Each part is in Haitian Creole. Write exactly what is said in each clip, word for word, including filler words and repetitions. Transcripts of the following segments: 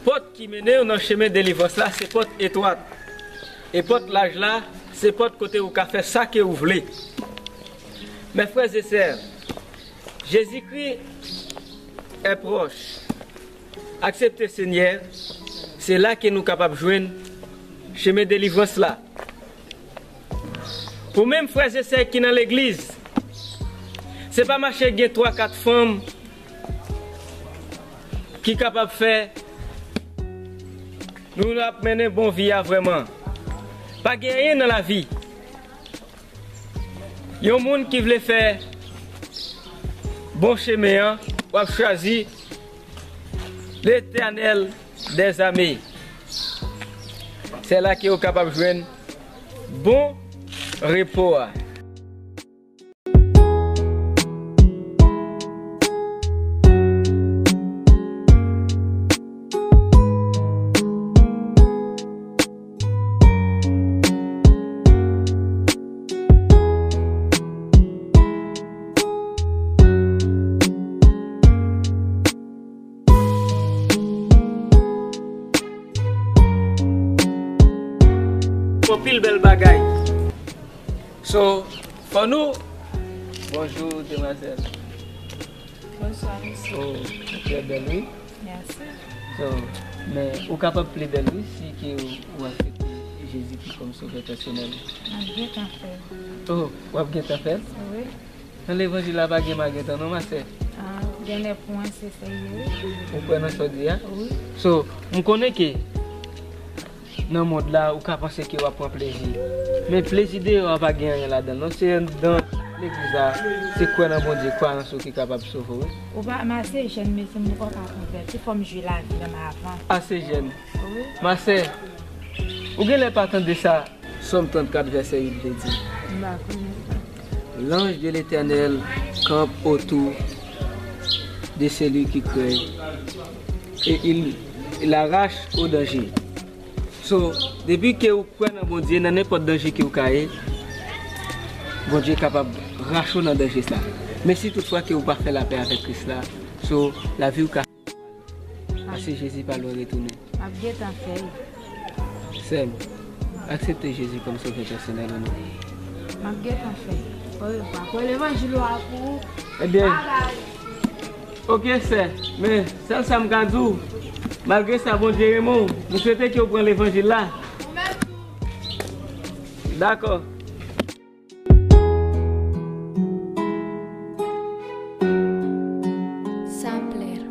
Pòt ki mennen w nan chemen delivrans la, se pòt etwat. E pòt laj la, se pòt kote ou ka fè sa ke ou vle. Mes frères et sœurs, Jezikri è pwòch. Aksepte Senyè, se la ke nou kapab jwenn chemen delivrans la. Pou menm frè e sè ki nan legliz, se pa mache gen twa kat fanm ki kapab fè nou ap mennen bon vi a vrèman. Pa gen anyen nan lavi. Yon moun ki vle fè bon chemen an, w ap chwazi Letènèl dèzame. Se la ke w kapab jwenn bon repo a. Anpil bèl bagay. So, fò nou. Bonjou, demwazèl. Bonswa, mesye. Oh, ou trè bèl, wi. Mèsi. So, men ou kapab ple bèl, wi, si ke ou, ou aksepte Jezikri kòm sovè pèsonèl ou. M ap gentan fè l. Oh, w ap gentan fè l? Wi. Nan levanjil la pa gen magentan non, ma sè. Ah, genlè pou mwen se serye, wi. Ou kwè nan sa w di a? Wi. So, m konnen ke nan mond la, ou ka panse ke w ap pran plezi. Men plezi deyò a pa gen anyen ladan l non. Se anndan legliz la, se kwè nan Bondye, kwayans ou ki kapab sove w, wi. Ou pa, ma se jèn mesye, m poko ka konvèti, fò m jwi lavi an avan. Ase jèn. Wi. Ma sè, ou genlè pa tande sa. Sòm trannkat vèsè uit vle di, M pa konnen sa. L'ange de l'Éternel campe autour de celui qui craint et il, il arrache au danger. So, depi ke ou kwè nan Bondye, nan nenpòt danje ke ou ka ye, Bondye kapab rache w nan danje sa. Men si toutfwa ke ou pa fè lapè avèk Kris la, so, lavi w ka Paske Jezi pa lwen retounen. M ap gentan fè l. Sè m, aksepte Jezi kòm sovè pèsonèl ou non. M ap gentan fè l. Orevwa. Pran levanjil ou a pou ou. Ebyen, babay. Oke, sè. Men, sèl sa m ka di w, malgre sa, Bondye renmen w. M swete ke w pran levanjil la. Ou menm tou. Dakò. Sampler.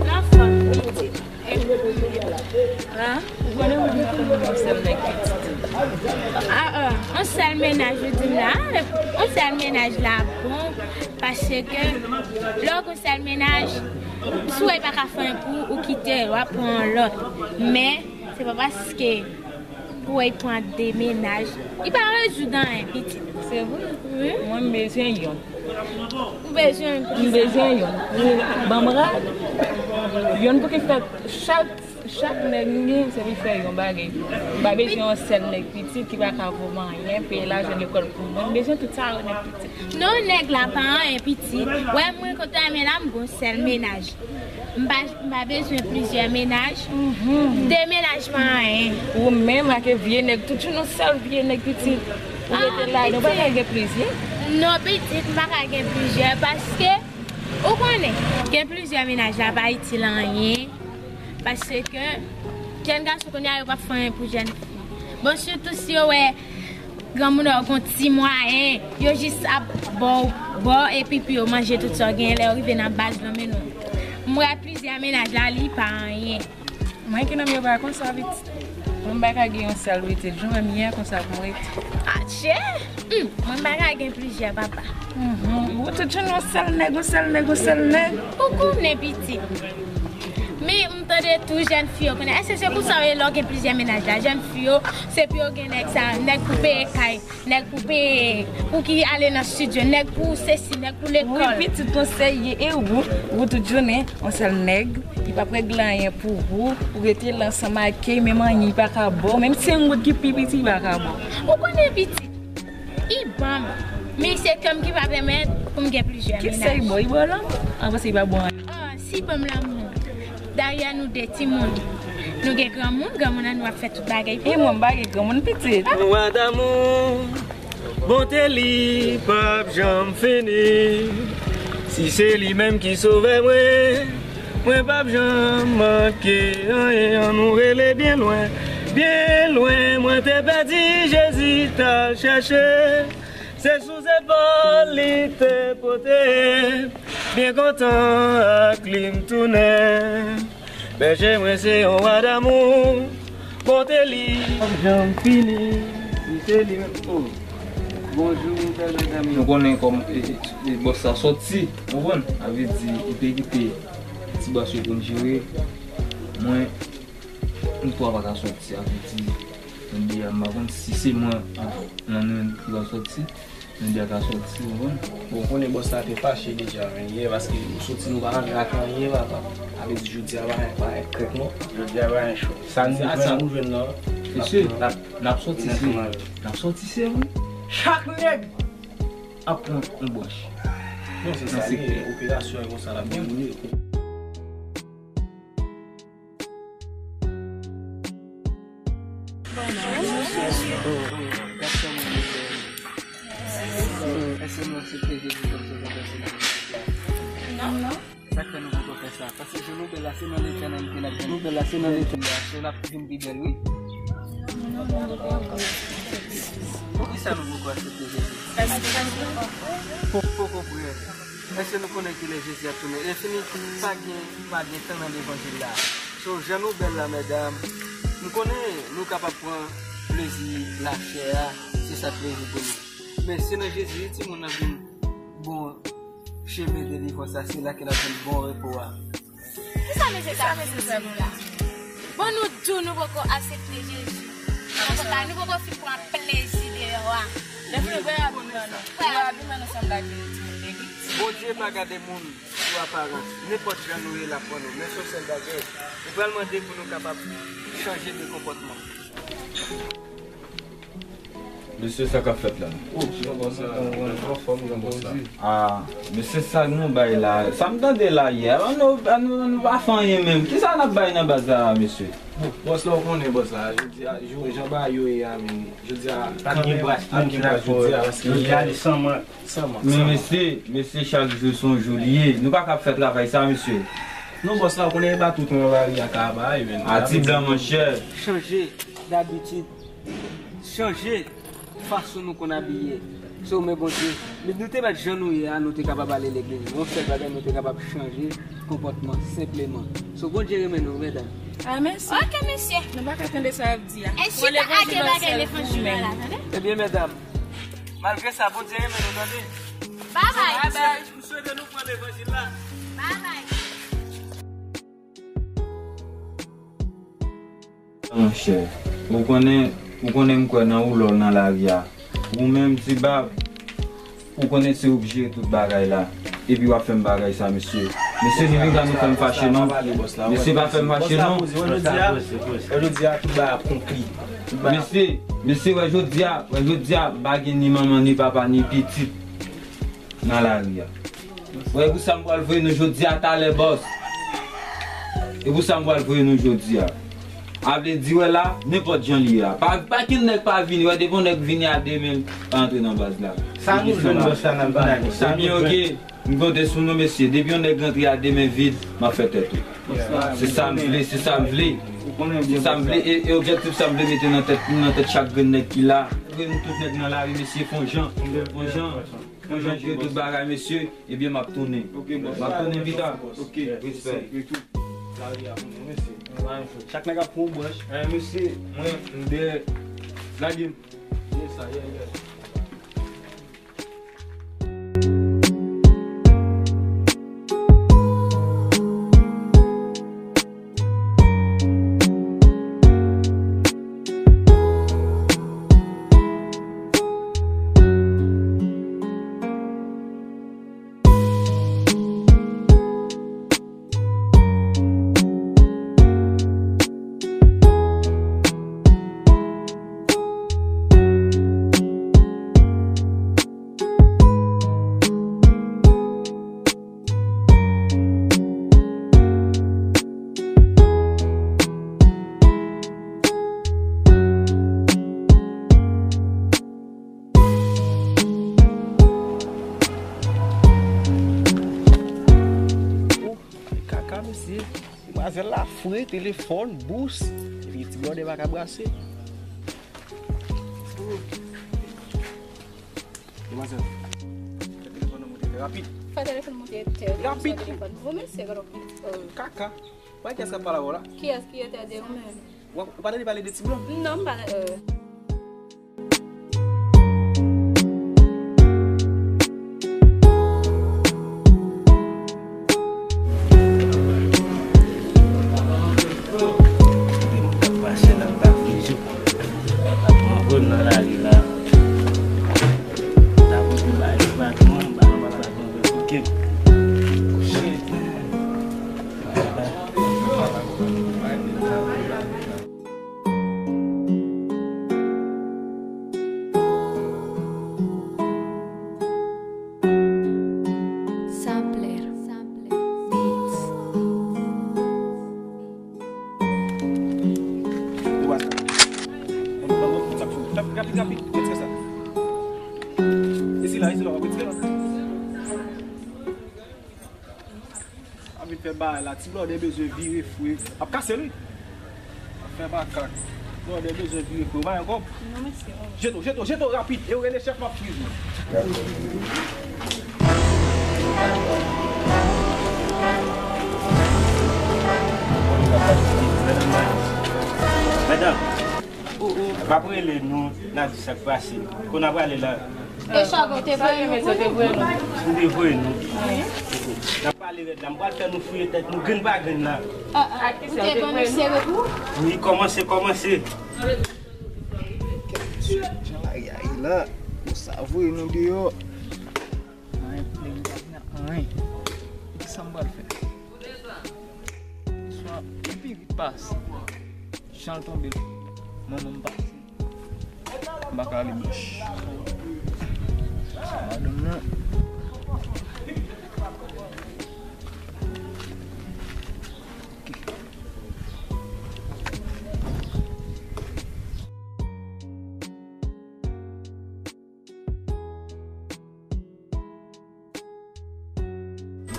Lanfan, pitit. Hein? Ou konnen mwen pa konn yon sèl nèg pitit. Ah, ah, yon sèl mennaj, ou di m la, yon sèl mennaj la bon, paske lè w gon sèl mennaj, si w wè pa ka fè anyen pou ou, ou kite l, w ap pran yon lòt. Men, se pa paske pou w wè pran de mennaj, li pa rezoud anyen, pitit. Se vre? Wi. Mwen, m bezwen yonn. Ou bezwen yon pitit? M bezwen yonn. Ban m rad. Yonn pou ki fè chak Chak nèg m gen, se pou fè yon bagay. M pa bezwen yon sèl nèg pitit ki pa ka vo m anyen, peye lajan lekòl pou mwen. M bezwen tout sa yo nèg pitit. Non, nèg la pa anyen pitit. Wè mwen kote a men la, m gon sèl mennaj. M pa, m pa bezwen plizyè mennaj. De mennaj pa anyen. Ou menm ak vye nèg, tout yon sèl vye nèg pitit. Ou rete la, nou pa ka gen plizyè. Non, pitit, m pa ka gen plizyè, paske, ou konnen, gen plizyè mennaj la pa itil anyen. Paske jèn gason kounye a yo p ap fè anyen pou jèn fi. Bon, sitou si yo wè granmoun nan gon ti mwayen, yo jis ap ba w, ba w, epi pou yo manje tout sa w genyen lè yo rive nan baz lanmen nou. M wè plizyè mennaj la, li pa anyen. Mwen ki nonm yo pa konsa, pitit. Mwen m pa ka gen yon sèl pitit. Jan m ye a konsa pou m rete. Atchè! Hmm, mwen m pa ka gen plizyè papa. Ou tout jounen yon sèl nèg, yon sèl nèg, yon sèl nèg. Ou konnen, pitit. Men m tande tou jèn fi yo konnen. Èske se pou sa yo ye lè w gen plizyè mennaj la? Jèn fi yo, se pou yo gen nèg sa, nèg pou peye kay, nèg pou peye, pou ki ale nan estidyo, nèg pou sesi, nèg pou lekòl. Wi, pitit, konsèy ye, e ou, ou tout jounen, yon sèl nèg, li p ap regle anyen pou ou, ou rete la ansanm ak li, menm anyen li pa ka ba w, menm si se yon goud ki pi piti, li pa ka ba w. Ou konnen pitit, li ban m, men se kè m ki pa pèmèt pou m gen plizyè mennaj. Kisa li ba w? Li ba w lanmou? An panse li pa ba w anyen. Ah, si ban m lanmou. Dayè nou de timoun. Nou gen granmoun, granmoun an nou ap fè tout bagay pou nou. E mwen m pa gen granmoun pitit. Wa damou, bonte li p ap janm fini. Si se li menm ki sovè mwen, mwen p ap janm manke anyen. An nou rele byen lwen, byen lwen. Mwen te pèdi, Jezi t al chèche. Se sou zepòl li te pote m. Byen kontan ak li m tounen. Bèje mwen se yon wa damou. Bonte li p ap janm fini. Li se li menm. Oh. Bonjou, bèl medam yo. Nou konnen kòman, e, e, e, bòs la sòti, ou konprann? Sa vle di, li te kite ti bòs yo pou n jere. Mwen, m kwa pa ka sòti, sa vle di, mwen deja, m pa konn si se mwen nan nou ki va sòti. Jodi a ka sòti, ou konprann? Bon, ou konnen bòs la te fache deja, men yè, paske nou soti nou pa rantre ak anyen, papa. Sa vle di jodi a pa, pa krèk non. Jodi a pa cho. Sa nou jwenn, sa nou jwenn nan. Mesye, n ap, n ap sòti se, n ap sòti se vre. Chak nèg ap pran yon branch. Non, se sa li ye, operasyon e konsa l ap dewoule. Èske nou aksepte Jezi kòm Sovè pèsonèl? Non. Sa k fè nou poko fè sa? Paske jan nou bèl la, se nan Letènèl ke n ap jwenn. Nou bèl la, se nan Letènèl. N ap vin pi bèl, wi. Poukisa nou poko aksepte Jezi? Paske poko prè. Èske nou konnen kilè Jezi ap tounen? Lè fini, pa gen, pa gen tan nan levanjil la. So, jan nou bèl la, medam, m konnen nou kapab pran plezi lachè a, se sa k plezi pou nou. Men se nan Jezi, timoun nan vin bon chemen delivrans la, se la ke n ap jwenn bon repo a. Kisa mesye sa ap di nou la? Bon, nou di w nou poko aksepte Jezi. Nan kont la, nou poko fin pran plezi deyò a. Lè fini, prè abiman nou. Prè abiman nou sanble ak timoun legliz. Bondye pa gade moun sou aparans. Nenpòt jan nou ye, l ap pran nou. Men se yon sèl bagay. Li pral mande pou nou kapab chanje de konpòtman. Mesye, sa k ap fèt la? Oh, jan bòs la, anfòm, jan bòs la. Ah, mesye, sa nou bay la? Sa m tande la yè. An nou, an nou, an nou pa fè anyen menm. Kisa n ap bay nan baz la, mesye? Bon, bòs la, ou konnen bòs la. Jodi a, jou, jan bagay yo ye a, men jodi a, pa gen bras, pa gen bras jodi a, paske jodi a, li san mank. San mank, san mank. Men mesye, mesye, chak jou se yon jou li ye. Nou pa ka ap fè travay sa, mesye. Non, bòs la, ou konnen e pa tout moun nan lari a ka bay, men. A ti blan, monchè. Chanje dabitid. Chanje fason nou konn abiye. So, men Bondye, nou te mèt jan nou ye a, nou te kapab ale legliz. Yon sèl bagay, nou te kapab chanje konpòtman, senpleman. So, Bondye renmen nou, medam. Ah, mèsi. Ok, mesye. Nou pa ka tande sa y ap di a. E chita ak bagay levanjil la, tande? Ebyen, medam, malgre sa, Bondye renmen nou, tande? Babay. Babay. M swete nou pran levanjil la. Babay. Monchè, ou konnen, ou konnen m kwè nan ou lè w nan lari a. Ou menm, Ti Bab, ou konnen se ou k jere tout bagay la. Epi w ap fè m bagay sa, mesye. Mesye, nou vin ka nou fè m fache, non. Mesye, pa fè m fache, non. Jodi a, jodi a, tout bagay ap konkli. Mesye, mesye, wè jodi a, wè jodi a, m pa gen ni manman, ni papa, ni pitit nan lari a. Wè, e pou sa m pral voye nou jodi a, talè, bòs. E pou sa m pral voye nou jodi a. A vle di, wè la, nenpòt jan li ye a. Pa, pa ken nèg pa vini, wè, depi yon nèg vini a de men, pa antre nan baz la. Sa nou jwenn, bòs la, n ap vin ale. Sa nou jwenn. Ebyen, ok. M konte sou nou, mesye. Depi yon nèg rantre a de men vid, m ap fè tèt ou. Se sa m vle, se sa m vle. Se sa m vle, e, e objektif sa m vle mete nan tèt, nan tèt chak grenn nèg ki la. Grenn tout nèg nan lari, mesye, fè yon jan. Fè yon jan. Mwen jan jere tout bagay, mesye, ebyen, m ap tounen. M ap tounen pita. Ok, respè. Chak nèg ap pran yon branch. Eh, mesye, mwen, m dèyè. Lage m. Yes, sir, yeah, yeah. Mesye, demwazèl la fre, telefòn, bous, epi ti blòdè pa ka brase. Demwazèl, fè telefòn nan monte trè rapid. Fè telefòn monte trè rapid. Telefòn. Bon, mesye, gade, euh, kaka. Wè kiyès k ap pale avè w la? Kiyès ki entèdi ou menm? Ou pa tande pale de ti blan? Non, m pa tande. Moun k ap pase la, m pa vle di w. Ap pran vòl nan lari la. Ta pote bay li patwon, bay li patwon revoke m. Shit, man. Sampler Beats. Rapid, rapid, retire sa. E sila, e sila, w ap retire l. Anvi fè bagay la, ti blòdè bezwen vire fou. Ap kase l, wi. Ap fè makak. Blòdè bezwen vire fou. Ou pa gen kòb? Non, mèsi. Jete w, jete w, jete w rapid. E w rele chèf, m ap suiv ou. Madanm. M ap rele nou, n a di sa k pase. Kote n a prale la? E chòv ou te voye nou pou nou? M te voye nou. N ap pale rèd la. M pral fè nou fouye tèt nou grenn pa grenn la. Ah, ah. Ou te ban nou sere pou? Wi, kòmanse, kòmanse. Jan lari a ye la, konsa voye nou deyò. Anyen, nèg yo pa vin ak anyen. Kisa m pral fè? Swa li pi vit pase. Jan l tonbe, manman m pase. M pa ka ale blanch. Madanm nan.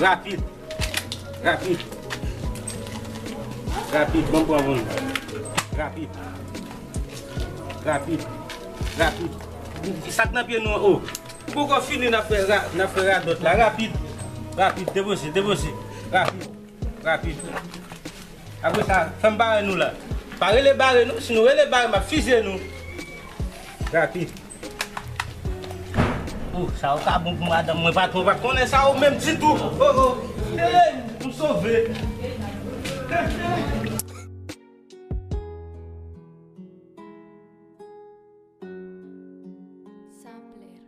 Rapid. Rapid. Rapid, bon, bon, bon. Rapid. Rapid. Rapid. Sa k nan pye nou an, o. Ou poko fini, n ap fè ra-, n ap fè radòt la. Rapid. Rapid, depoze, depoze. Rapid. Rapid. Apre sa, fè m bare nou la. Pa rele bare nou, si nou rele bare, m ap fizye nou. Rapid. Oh, sa yo ka bon pou madanm mwen, patwon pa konnen sa yo menm ditou. Oh, oh. Hey, m sove. Sampler.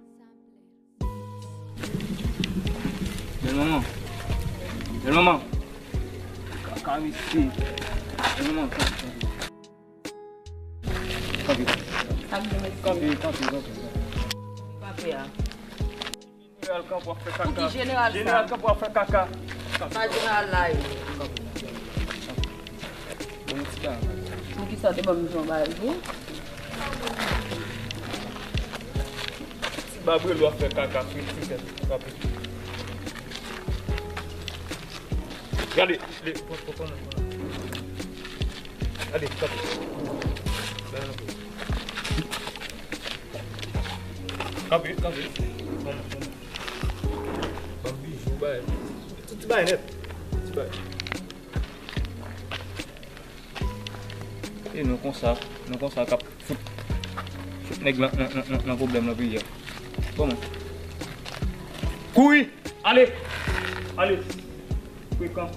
Bèl manman. Bèl manman. Kaka mesye. Bèl manman, kanpe, kanpe. Kanpe, kanpe. Kanpe, kanpe, kanpe. Kanpe a. Jeneral kanpe w ap fè kaka. Pou ki jeneral sa? Jeneral kanpe w ap fè kaka. Pa jeneral la, wi. Bon, ti bagay. Poukisa w te ban m jan bagay pou? Ti babrelo ap fè kaka, friti tèt, rapid. Gade, li, pran, pran, pran, pran. Gade, kanpe. Kanpe, kanpe. Pran, pran. Ban m bijou, bay. Ti, ti bay nèt. Ti bay. E nou konsa, nou konsa k ap fout, fout nèg nan, nan, nan, nan, nan pwoblèm nan peyi a. Kòman? Kouri! Ale! Ale! Frekan.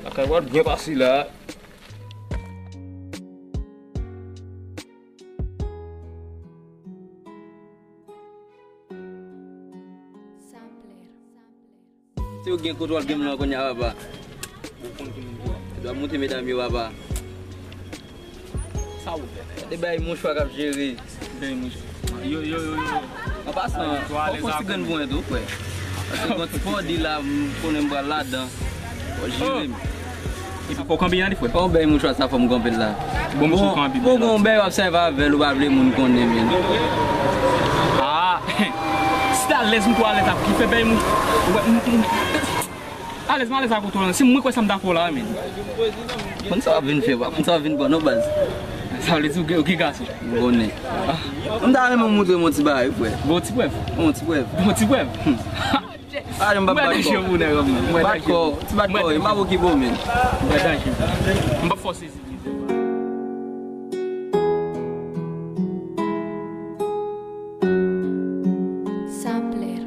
Lakay pral byen pase la. Sampler. Se ou gen kontwòl game lan kounye a, papa. Ou konn ki moun ki la. Ou dwe monte medam yo, papa. Sa ou fè? Gade bay mouchwa k ap jere. Bay mouchwa. Yo, yo, yo, yo. An pasan, fò w fè yon ti grenn bonyen tou, frè. Paske gon ti pòdi la, m konnen m pral ladan. Fò w jere m. Epi fò w kanpe an, frè. Fò w bay mouchwa sa, fò m kanpe l la. Bon, mouchwa kanpe. Bon, gon bèy w ap sèvi avè l, ou pa vle moun konnen, men. Ah! Si t alèz, m twò alèz ap ki fè bèy moun. Ou wè, m, m, Alèz, m alèz ak ou tou la. Si mwen kwè sa m dakò la, men. Konn sa w ap vin fè, pa konn sa w ap vin pran non baz. Sa vle di ou gen, ou gen gason. M konnen. M ta renmen moutre m yon ti bagay, frè. Bon ti prèv. Yon ti prèv. Bon ti prèv. Ale m pa bat kò. Bat kò, ti bat kò, e m pa okipe w, men. M pa fòse. Sampler.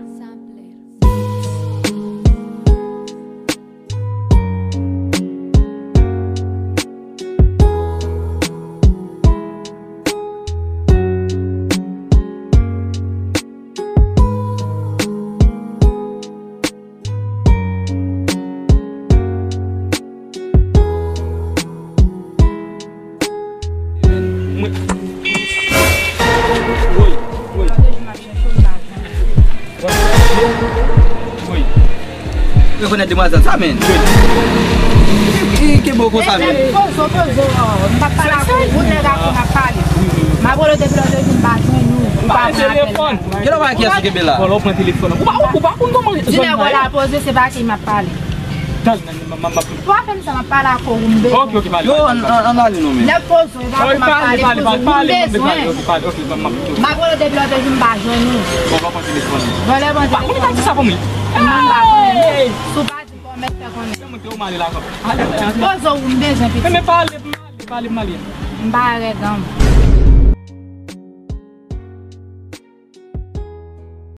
Rekonèt demwazèl sa, men. Ki, ki bon konsa, men. Pozo, pozo, m pa pale ak ou, ou nèg ak ou m ap pale. M ap rele depi lòt jou m pa jwenn ou. Ou pa pran apèl la. Kilè w pa kiyès ou kenbe la? Vòlò pran telefòn. Ou pa, ou pa konn kòman. Di nèg la poze, se pa ki m ap pale. Tande, m, m, m, m, Ou pa fè m sa, m ap pale ak ou, m bezwen. Ok, ok, pale. Yo, ann, ann, ann ale non, men. Nèg pozo, e pa pou m ap pale, pozo, m bezwen. M ap rele depi lòt jou m pa jwenn ou. Vòlò pran telefòn. Vòlò pran telefòn. Ou pa konn sa pou mwen. M pa konnen. Si w pa di kòmèt fè konnen. Pozo, ou m bezwen pitit. Men pale, pale, pale, pale. M pa rèd an.